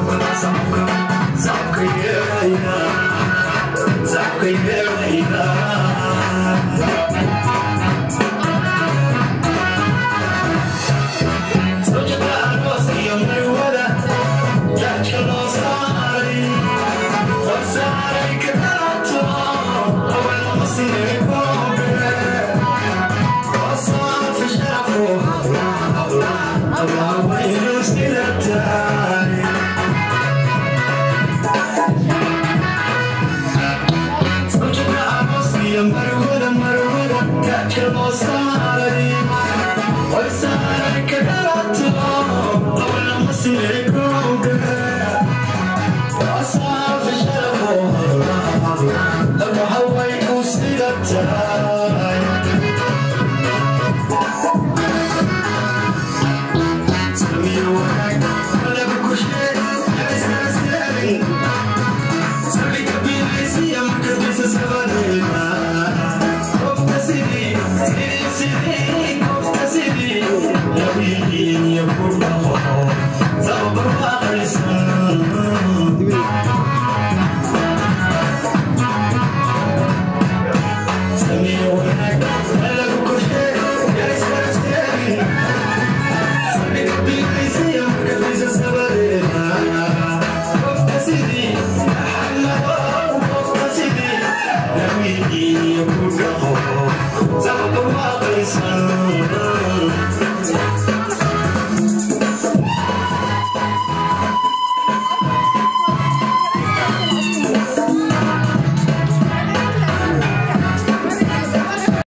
Sacabka yeeraya, sacabka yeeraya. Sawjada aroos iyo marwada taajka loo saaray, qorsaaray ka dhalato, awal lama sinay koobe. Wasaafi sharafo, hablaha waynu sidataay. Sawjada aroos iyo marwada, marwada taajka loo saaray, qorsaaray ka dhalato, awal lama sinay koobe. Wasaafi sharafo, hablaha waynu sidataay.